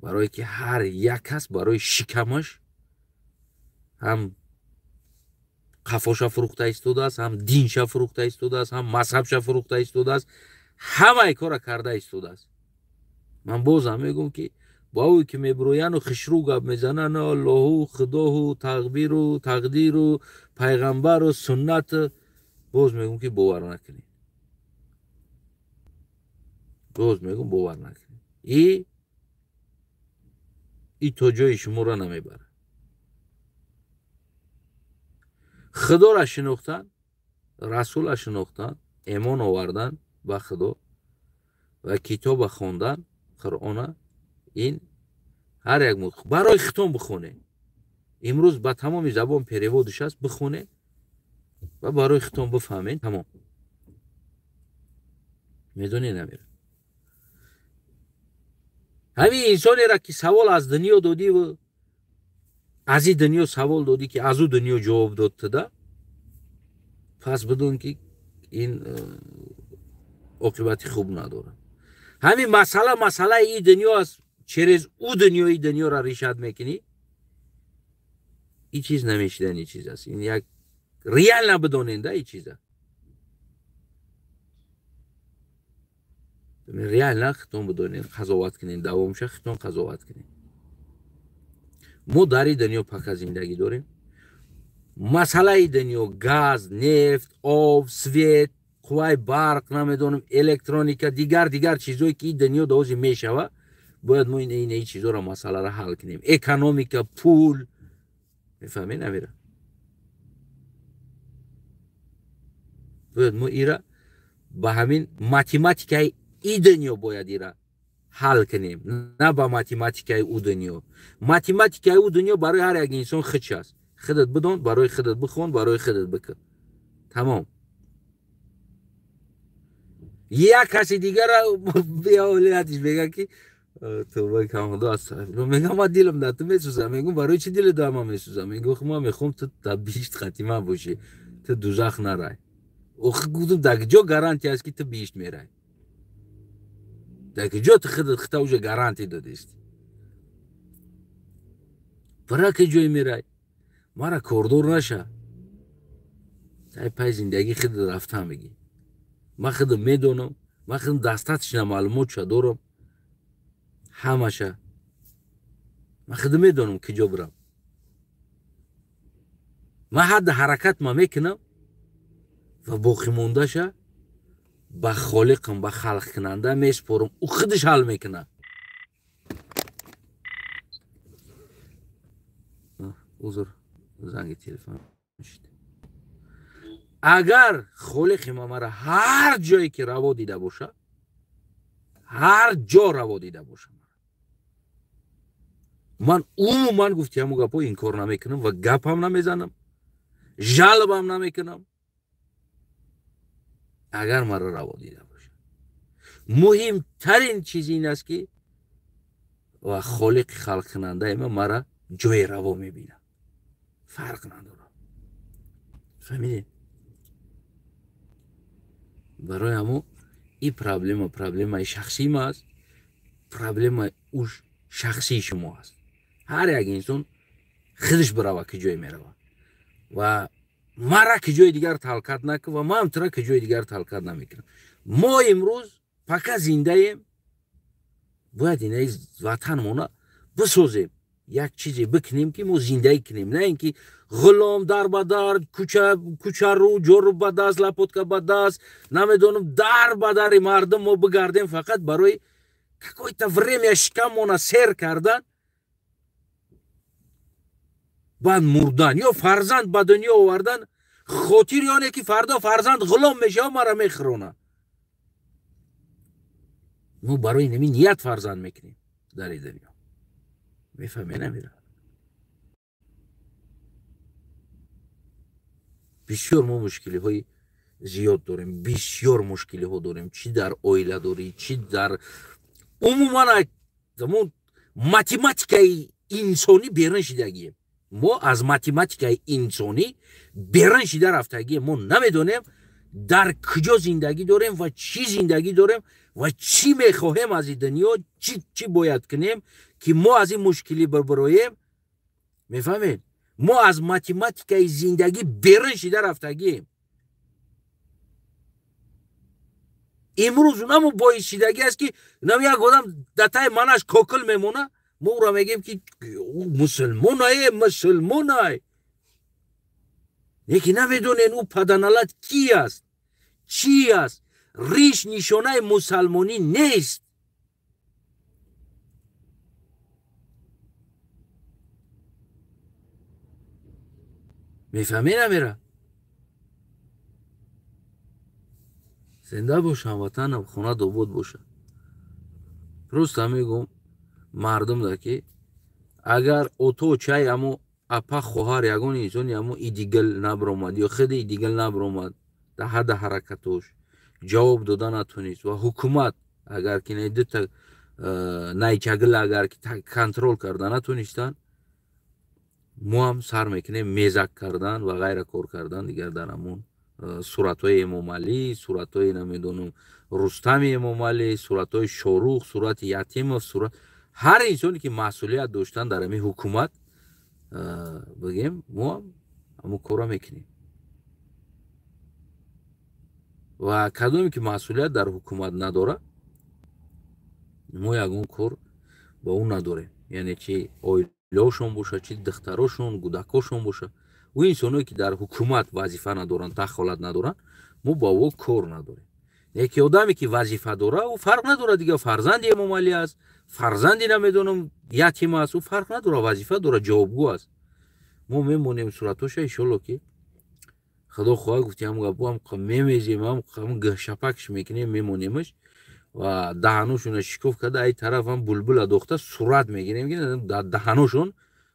Барое ки ҳар як кас барои шикамаш ҳам қафоша фурӯхта истодааст, ҳам динша фурӯхта истодааст, ҳам мазҳабша фурӯхта истодааст, ҳамаи кора карда истодааст. Ман бозам мегӯм ки Ба ӯ ки мебирояну хишрӯ гап мезананд, Аллоҳу, Худоҳу, тақбиру, тақдиру, пайғамбару, суннат, боз мегӯм ки бовар накунед. Боз мегӯм бовар накунед. И то ҷои шуморо намебарад. Худоро шинохтан, расулро шинохтан, эмон овардан ба Худо ва китоба хондан, Қуръона, ин ҳар як барои хитон бихонед. Имрӯз ба тамоми забон переводиш аст, бихонед ва барои хитон бифаҳмед, тамом. Медонед намера. Ҳамин инсонеро ки савол аз дунё додиву аз ин дунё савол додӣ ки аз ӯ дунё ҷавоб дод туда, пас бидон ки ин оқибати хуб надорад. Ҳамин масъала масъалаи ин дунё аст, через ӯ дунёи дунёро решат мекунӣ, ин чиз намешидани чиз аст. Ин як реально бидоненда ин чиза. Реально хитон бидонед, қазоват кунед, давомша хитон қазоват кунед. Мо дар ин дунё пака зиндагӣ дорем. Масъалаи дунё газ, нефт, об, свет, қувваи барқ, намедонам, электроника, дигар дигар чизое ки ин дунё дози мешава, бояд мо ин чизоро масъаларо ҳал кунем. Экономика, пул, мефаҳмед намера? Бояд мо ира ба ҳамин математикаи ин дунё бояд ира ҳал кунем, на ба математикаи ӯ дунё. Математикаи ӯ дунё барои ҳар як инсон худш аст. Худат бидон, барои худат бихон, барои худат бикун. Тамом. Як каси дигара биёлиятиш мега ки тавба кам Худо астағфируллоҳ. Мегам ман дилам дар ту месӯзам. Мегӯм барои чӣ дили дар ман месӯзам? Мегӯ ман мехоҳам ту дар биҳишт хатима бошӣ, ту дузах нарай. Охи гуфтам дар куҷо гарантия аст ки ту биҳишт мерай? Дар куҷо ту худат худта уже гарантия додистӣ? Бара ки ҷой мерай? Мара кордор наша. Тай пай зиндагии худат рафтан бигӣ. Ман худам медонам, ман худам достаточно маълумотша дорам, ҳамаша. Ман худам медонам куҷо бирам. Ман ҳадди ҳаракат ма мекунам ва боқимондаша ба холиқам, ба халқкунанда месупорам. Ӯ худаш ҳал мекунад. Узр, занги телефон шуд. Агар холиқи ма мара ҳар ҷое ки раво дида боша, ҳар ҷо раво дида боша, ман умуман гуфти ҳамун гапҳо инкор намекунам ва гапам намезанам, жалбам намекунам. Агар маро раво дида боша, муҳимтарин чиз ин аст ки ва холиқи халқкунандаи ман мара ҷои раво мебинад. Фарқ надорад. Фаҳмидед? Барои ҳамо ин проблема проблемаи шахсии ма аст, проблемаи ӯ шахсии шумо аст. Ҳар як инсон худаш бирава ки ҷое меравад ва мара ки ҷои дигар талкат накун ва ман тура ки ҷои дигар талкат намекунам. Мо имрӯз пака зиндаем, бояд инаи ватанмона бисозем, як чизе бикунем ки мо зиндагӣ кунем, на ин ки ғулом дар ба дар, кӯчарӯ, ҷору ба даст, лапотка ба даст, намедонам, дар ба дари мардум мо бигардем фақат барои какое-то время шикаммона сер кардан, баъд мурдан ё фарзанд ба дунё овардан, хотири оне ки фардо фарзанд ғулом мешава, мара мехӯрона. Мо барои нами ният фарзанд мекунем дар ин дунё. Мефаҳме намера? Бисёр мо мушкилиҳои зиёд дорем, бисёр мушкилиҳо дорем, чӣ дар оила дорӣ, чӣ дар умуман математикаи инсонӣ берун шидагием. Мо аз математикаи инсонӣ берун шида рафтагием. Мо намедонем дар куҷо зиндагӣ дорем ва чӣ зиндагӣ дорем ва чӣ мехоҳем аз ин дунё, чӣ бояд кунем ки мо аз ин мушкилӣ бибироем. Мефаҳмед? Мо аз математикаи зиндагӣ берун шида рафтагием. Имрӯз намо боис шидагӣ аст ки нам як одам дар таи манаш кокил мемона, Мо ӯро мегӯем, ки мусулмонае, мусулмонай. Лекин намедонен ӯ паданалат ки аст, чӣ аст. Риш нишонаи мусалмонӣ нест. Мефаҳмӣ намера? Зинда бош, ҳамватанам, хона добод боша. Просто мегӯм мардум да, ки агар ото чай амо апа хоҳар ягон инсони амо идигал набаромад ё худи идигал набаромад, дар ҳадда ҳаракатош ҷавоб дода натонист ва ҳукумат агар ки дута найчагил агар ки контрол карда натонистанд, мо ҳам сар мекунем мезак кардан ва ғайра кор кардан. Дигар дар ҳамон суратҳои Эмомалӣ, суратҳои намедонам Рустами Эмомалӣ, суратҳои Шорух, сурати Ятимов, сурат ҳар инсоне ки масъулият доштан дар ҳамин ҳукумат, бигем, мо ҳам ҳамон корро мекунем. Ва кадоме ки масъулият дар ҳукумат надорад, мо ягон кор ба ӯ надорем. Яъне чи оилаошон боша, чи духтарошон, гудакошон боша, ӯ инсоное ки дар ҳукумат вазифа надоранд, дахолат надоранд, мо ба ӯ кор надорем. Яке одаме ки вазифа дора, ӯ фарқ надорад, дигар фарзанди Эмомалӣ аст, фарзанди намедонам ятим аст, ӯ фарқ надорад, вазифа дорад, ҷавобгӯ аст. Мо мемонем суратоша, иншолло ки худо хоҳад гуфти ҳам гапо ҳам мемезем, ҳам гӯшапакш мекунем, мемонемаш ва даҳаношона шикоф карда, ай тараф ҳам булбул адохта сурат мегирем, ки дар даҳаношон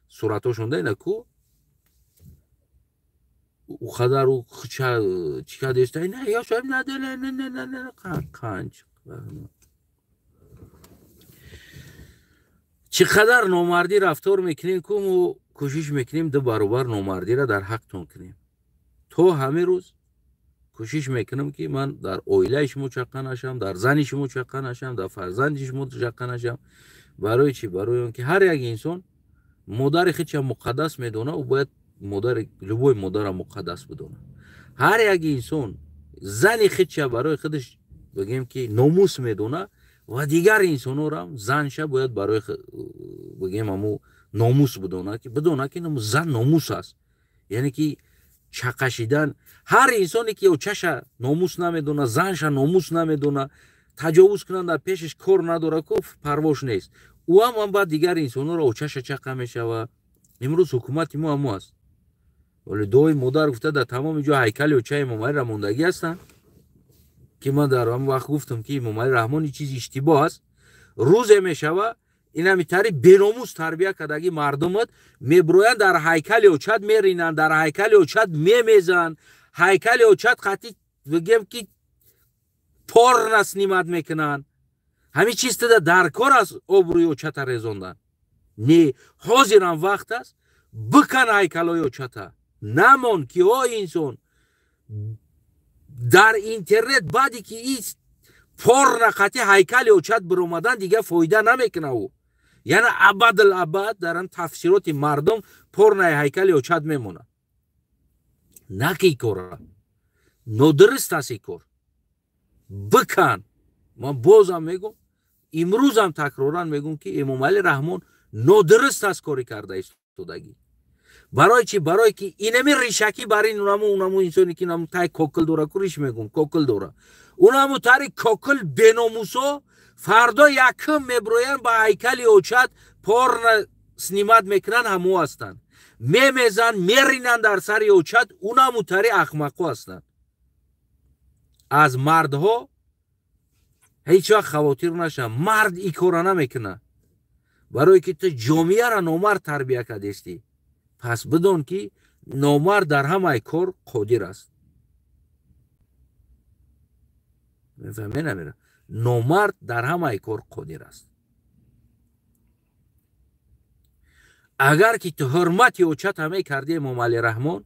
суратошон да ина ку ӯ қадар ӯ хуча чӣ кардеста, ина ёшам надела, не не не не қанч. Чӣ қадар номардӣ рафтор мекунем, ку мо кӯшиш мекунем ду баробар номардиро дар ҳақтон кунем. То ҳамин рӯз кӯшиш мекунам, ки ман дар оилаи шумо чаққа нашам, дар зани шумо чаққа нашам, дар фарзанди шумо чаққа нашам. Барои чӣ? Барои он ки ҳар як инсон модари худша муқаддас медона, ӯ бояд модари любой модара муқаддас бидона. Ҳар як инсон зани худша барои худаш бигем ки номус медона ва дигар инсонорам занша бояд барои бигем ҳаму номус бидона, ки бидона ки зан номус аст. Яъне ки чақашидан ҳар инсоне ки очаша номус намедона, занша номус намедона, таҷовуз кунанд дар пешаш кор надора, ку парвош нест. Ӯ ҳам баъд дигар инсонҳоро очаша чақа мешава. Имрӯз ҳукумати мо ҳамо аст. Вале дуои модар гуфта дар тамоми ҷо ҳайкали очаи Эмомалӣ рамондагӣ ҳастанд, ки ман дар ҳамон вақт гуфтам, ки Эмомалӣ Раҳмон ин чизи иштибоҳ аст. Рӯзе мешава инами тари беномус тарбия кардагӣ мардумат меброянд, дар ҳайкали очат меринанд, дар ҳайкали очат мемезанд, ҳайкали очат қатъи бигем ки порно снимат мекунанд. Ҳамин чиз туда дар кор аст обрӯи очата резондан. Не, ҳозирам вақт аст, бикан ҳайкалҳои очата. Намон ки о инсон дар интернет баъде ки ин порно қатъи ҳайкали очат биромадан дигар фоида намекуна ӯ. Яъне абадал абад дар ан тафсироти мардум порнаи ҳайкали очат мемонад. На ки кора. Нодуруст аст ин кор. Бикан. Ман бозам мегӯм, имрӯзам такроран мегӯм, ки Эмомалӣ Раҳмон нодуруст аст кори карда истодагӣ. Барои чӣ? Барое ки инами ришакӣ бар ин унаму инсоне ки унаму тай кокил дора, ку риш мегӯм, кокил дора. Унаму тари кокил беномусо фардо якум меброянд ба ҳайкали очат порно снимат мекунанд, ҳамо ҳастанд. Мемезанд, меринанд дар сари очат, унаму тари ахмақо ҳастанд. Аз мардҳо ҳеҷ вақт хавотир нашам. Мард ин кора намекунад. Барое ки ту ҷомеаро номард тарбия кардестӣ. Пас бидон ки номард дар ҳамаи кор қодир аст. Мефаҳмед намера? Номард дар ҳамаи кор қодир аст. Агар ки ту ҳурмати очата мекардӣ Эмомалӣ Раҳмон,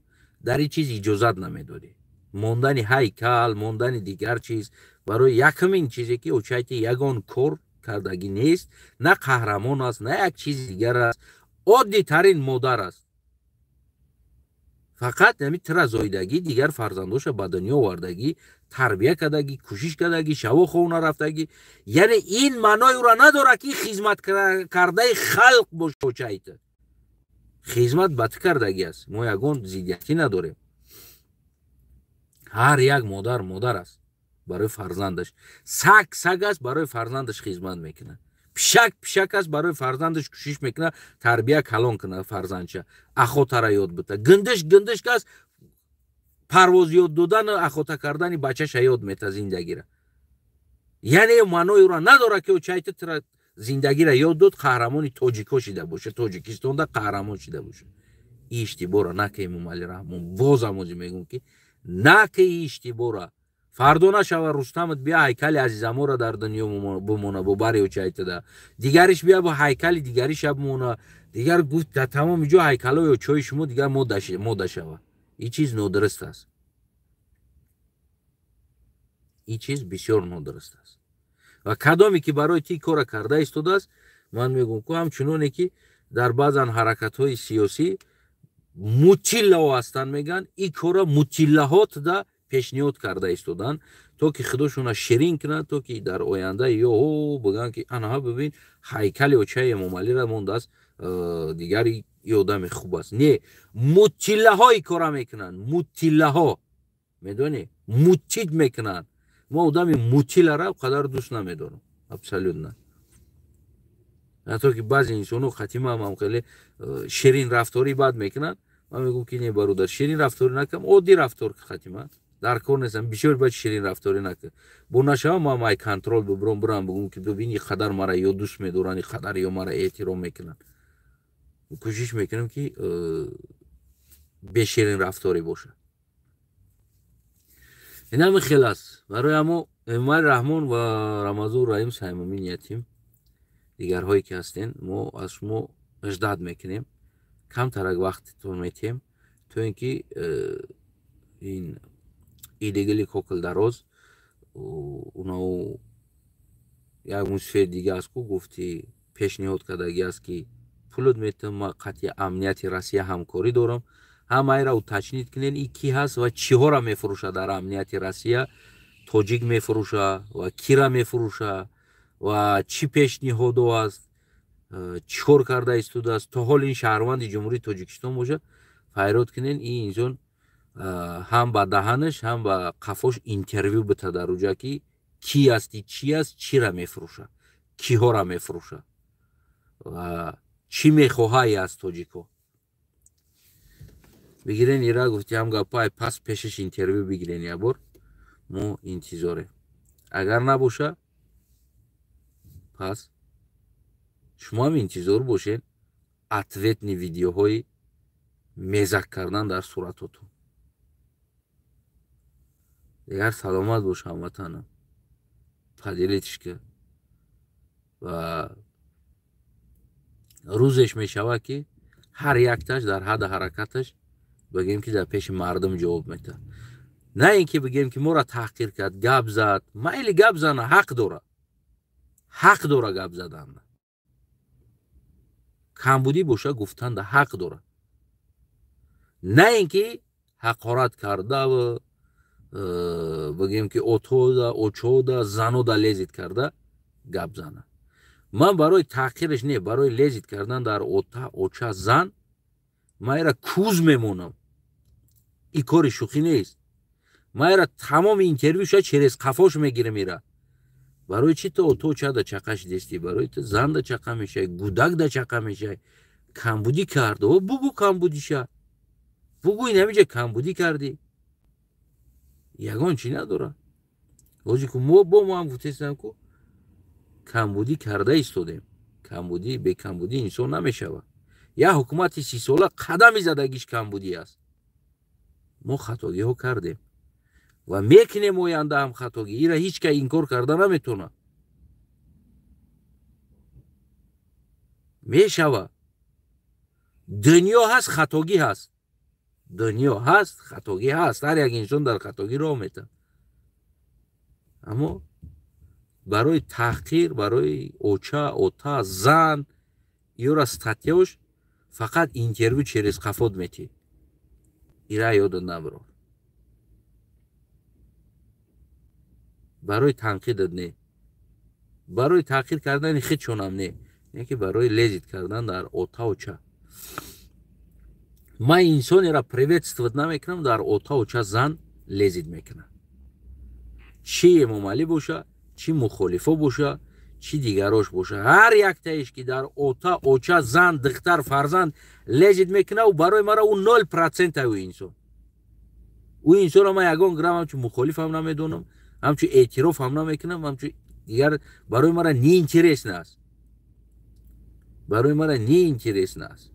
дар ин чиз иҷозат намедодӣ. Мондани ҳайкал, мондани дигар чиз, барои якумин чизе ки очайти ягон кор кардагӣ нест, на қаҳрамон аст, на як чизи дигар аст, оддитарин модар аст. Фақат ҳами тира зоидагӣ, дигар фарзандоша ба дунё овардагӣ, тарбия кардагӣ, кӯшиш кардагӣ, шаво хов нарафтагӣ. Яъне ин маънои ӯро надорад, ки хизмат кардаи халқ боша очаита. Хизмат ба ту кардагӣ аст. Мо ягон зиддиятӣ надорем. Ҳар як модар модар аст барои фарзандаш. Саг саг аст, барои фарзандаш хизмат мекунад. Пишак пишак аст, барои фарзандаш кӯшиш мекунад, тарбия калон кунад фарзандча, охотара ёд бита. Гиндиш гиндишк аст, парвоз ёд додану охота кардани бачаша ёд мета зиндагира. Яъне маънои ӯро надорад, ки очайта тира зиндагира ёд дод, қаҳрамони тоҷико шида боша, Тоҷикистонда қаҳрамон шида боша. И иштибоҳро накунем, Эмомалӣ Раҳмон. Бозам ози мегӯм, ки накунӣ иштибоҳра. Фардо нашава Рустамат бия ҳайкали Азизамора дар дунё бимона бо бари очайтада. Дигариш бия бо ҳайкали дигариша бимона. Дигар гуфт дар тамоми ҷо ҳайкалҳои очои шумо дигар мода шава. Ин чиз нодуруст аст. Ин чиз бисёр нодуруст аст. Ва кадоме ки барои ти кора карда истодааст, ман мегӯм ку ҳамчуноне ки дар баъзан ҳаракатҳои сиёсӣ мутиллаҳо ҳастанд, мегӯянд, ин кора мутиллаҳо туда пешниҳод карда истоданд, то ки худошона ширин кунанд, то ки дар оянда ё бигӯянд, ки анаҳа бибин, ҳайкали очаи Эмомалиро мондааст, дигар и одами хуб аст. Не, мутиллаҳо ин кора мекунанд, мутиллаҳо, медонӣ, мутид мекунанд. Мо одами мутилара қадар дӯст намедорам, абсолютно. Ҳатто ки баъзе инсонҳо хатима ҳам хеле ширин рафторӣ бад мекунанд, ман мегӯм, ки не, бародар, ширин рафторӣ накунам, оддӣ рафтор хатима дар кор нестам. Бисёр баъд ширин рафторӣ накун, бо нашава ман май контрол бибурам, бурам бигӯм, ки бибин, ин қадар мара ё дӯст медоранд, ин қадар ё мара эҳтиром мекунанд. Кӯшиш мекунам, ки беширин рафторӣ бошад. Инами хел аст. Барои ҳамо Эмомалӣ Раҳмон ва Рамазон Раҳим Саймумин Ятим, дигарҳое ки ҳастен, мо аз шумо ждать мекунем, камтарак вақтитон метиҳем, то ин ки ин идегили кокилдароз уно як мусфери дига аст ку, гуфти пешниҳод кардагӣ аст, ки пулот метиҳам, ман қатъи амнияти Россия ҳамкорӣ дорам. Ҳамаира уточнить кунен, и ки ҳаст ва чиҳоро мефурӯшад дар амнияти Россия, тоҷик мефурӯша ва кира мефурӯша ва чӣ пешниҳодо аст, чӣ кор карда истодааст. То ҳол ин шаҳрванди Ҷумҳурии Тоҷикистон бошад, файрод кунен, ин инсон ҳам ба даҳанаш, ҳам ба қафош интервю бита дар уҷа, ки ки ҳасти, чӣ аст, чира мефурӯша, киҳора мефурӯша ва чӣ мехоҳае аз тоҷико. Бигирен ира, гуфти ҳам гапай пас пешаш интервю бигирен якбор, мо интизорем. Агар набоша, пас шумо ҳам интизор бошед ответный видеоҳои мезак кардан дар суратотон. Дигар саломат бош, ҳамватанам, поделитесь ка ва рӯзеш мешавад, ки ҳар якташ дар ҳадди ҳаракаташ бигем, ки дар пеши мардум ҷавоб метаҳад, на ин ки бигем, ки моро таҳқир кард, гап зад. Майли, гап зана, ҳақ дора, ҳақ дора гап задан, камбудӣ боша гуфтанда ҳақ дора, на ин ки ҳақорат кардаву бигем, ки отода, очода, занода лезить карда гап зана. Ман барои таҳқираш не, барои лезить кардан дар ота, оча, зан ман ира куз мемонам. Ин кори шӯхӣ нест. Ман ира тамоми интервюша через қафош мегирам. Ира барои чӣ ту ото очада чақа шидестӣ? Барои ту занда чақа мешавӣ, гудак да чақа мешавӣ. Камбудӣ кард, о бугӯ, камбудиша бугӯ, ин ҳамиҷа камбудӣ кардӣ, ягон чӣ надора. Ҳоҷи ку мо бо мо ҳам гуфтестам ку, камбудӣ карда истодем. Камбудӣ, бекамбудӣ инсон намешавад. Як ҳукумати 30сола қадами задагиш камбудӣ аст. Мо хатогиҳо кардем ва мекунем оянда ҳам хатогӣ. Ира ҳеҷ кас инкор карда наметавонад. Мешавад. Дунё ҳаст, хатогӣ ҳаст. Дунё ҳаст, хатогӣ ҳаст. Ҳар як инсон дар хатогӣ роҳ метавад. Аммо барои таҳқир, барои оча, ота, зан ёра статьяш фақат интервю через қафот метиҳ. Ира ёдат набарор. Барои танқидат не, барои таъхир кардани худшонам не, яке барои лезить кардан дар ота оча. Ман инсонеро приветствовать намекунам, дар ота оча зан лезить мекунам. Чӣ Эмомалӣ боша, чӣ мухолифо боша, чӣ дигарош боша, ҳар яктаиш ки дар ота оча зан, духтар, фарзанд лезить мекуна, ӯ барои мара ӯ 0% ӯ инсон. Ӯ инсонро ман ягон грамм ҳамчун мухолифам намедонам, ҳамчун эътироф ҳам намекунам, ҳамчун дигар барои мара неинтересно аст. Барои мара неинтересно аст.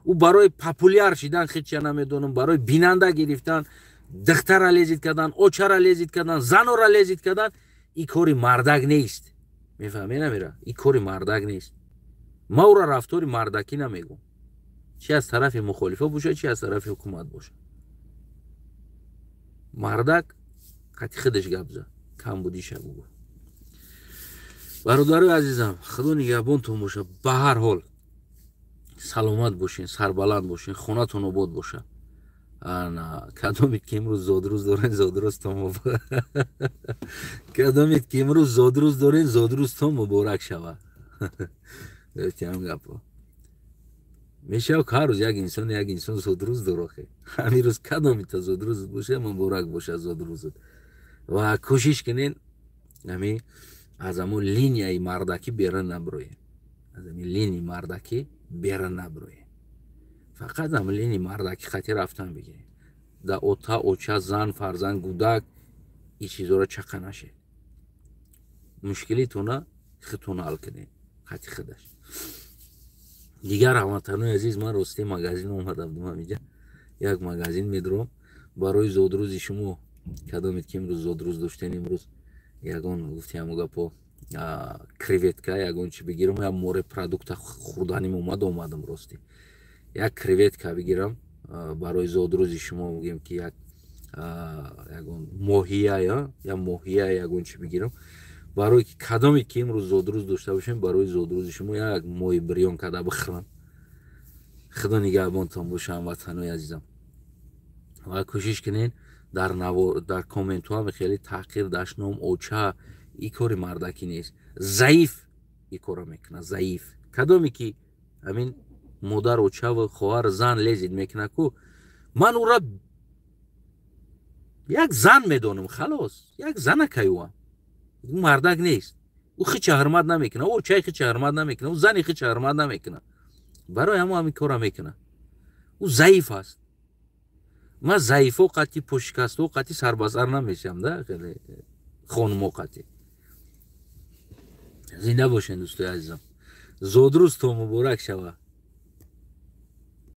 Ӯ барои популяр шидан хича намедонам, барои бинанда гирифтан, духтара лезить кардан, очара лезить кардан, занора лезить кардан, ин кори мардак нест. Мефаҳмед намера? Ин кори мардак нест. Ман ӯро рафтори мардакӣ намегӯм. Чи аз тарафи мухолифа боша, чи аз тарафи ҳукумат боша. Мардак қати худаш гап зад, камбудиша бугӯ. Бародарои азизам, Худо нигаҳбонтон боша. Ба ҳар ҳол саломат бошен, сарбаланд бошен, хонатон обод боша. Ана кадомит ки имрӯз зодрӯз дорен, зодрӯзтон муборак. Кадомит ки имрӯз зодрӯз дорен, зодрӯзтон муборак шава. Гуфтиам гапо. Мешава ҳар рӯз як инсон зодрӯз дорохе. Ҳамин рӯз кадомита зодрӯз боша, муборак боша зодрӯзат. Ва кӯшиш кунен ҳамин аз ҳамон линияи мардакӣ берун наброед. Аз ҳамин линияи мардакӣ берун наброед. Фақат ҳамин линияи мардакӣ хати рафтан бигиред. Да ота, оча, зан, фарзанд, гудак ин чизоро чақа нашед. Мушкилитона худтон ҳал кунед, хати худаш. Дигар ҳамватанои азиз, ман рости магазин омада будам, ҳаминҷа як магазин медурам барои зодрӯзи шумо. Кадомед ки имрӯз зодрӯз доштен, имрӯз ягон гуфти ҳамо гапо креветка ягон чи бигирам, я морепродукта хӯрданим омад, омадам рости. Як креветка бигирам барои зодрӯзи шумо, бигем ки як ягон моҳия, я моҳия ягон чи бигирам. Барои ки кадоме ки имрӯз зодрӯз дошта бошем, барои зодрӯзи шумо як моҳи бирён карда бихӯрам. Худо нигаҳбонтон боша, ҳамватанои азизам. Ва кӯшиш кунед дар комментҳо ҳам хеле таҳқир, дашном, оча, ин кори мардакӣ нест. Заиф ин корро мекунад, заиф. Кадоме ки ҳамин модар, оча ва хоҳар, зан лезить мекунад ку, ман ӯра як зан медонам, халос, як занакай ӯам. Ӯ мардак нест. Ӯ хича ҳурмат намекунад, ӯ очаи хича ҳурмат намекунад, ӯ зани хича ҳурмат намекунад. Барои ҳамо ҳамин корро мекунад. Ӯ заиф аст. Ман заифо қати пошикасто қати сарбасар намешам, да, хеле хонумо қати. Зинда бошен, дӯстои азизам. Зодрӯзтон муборак шава.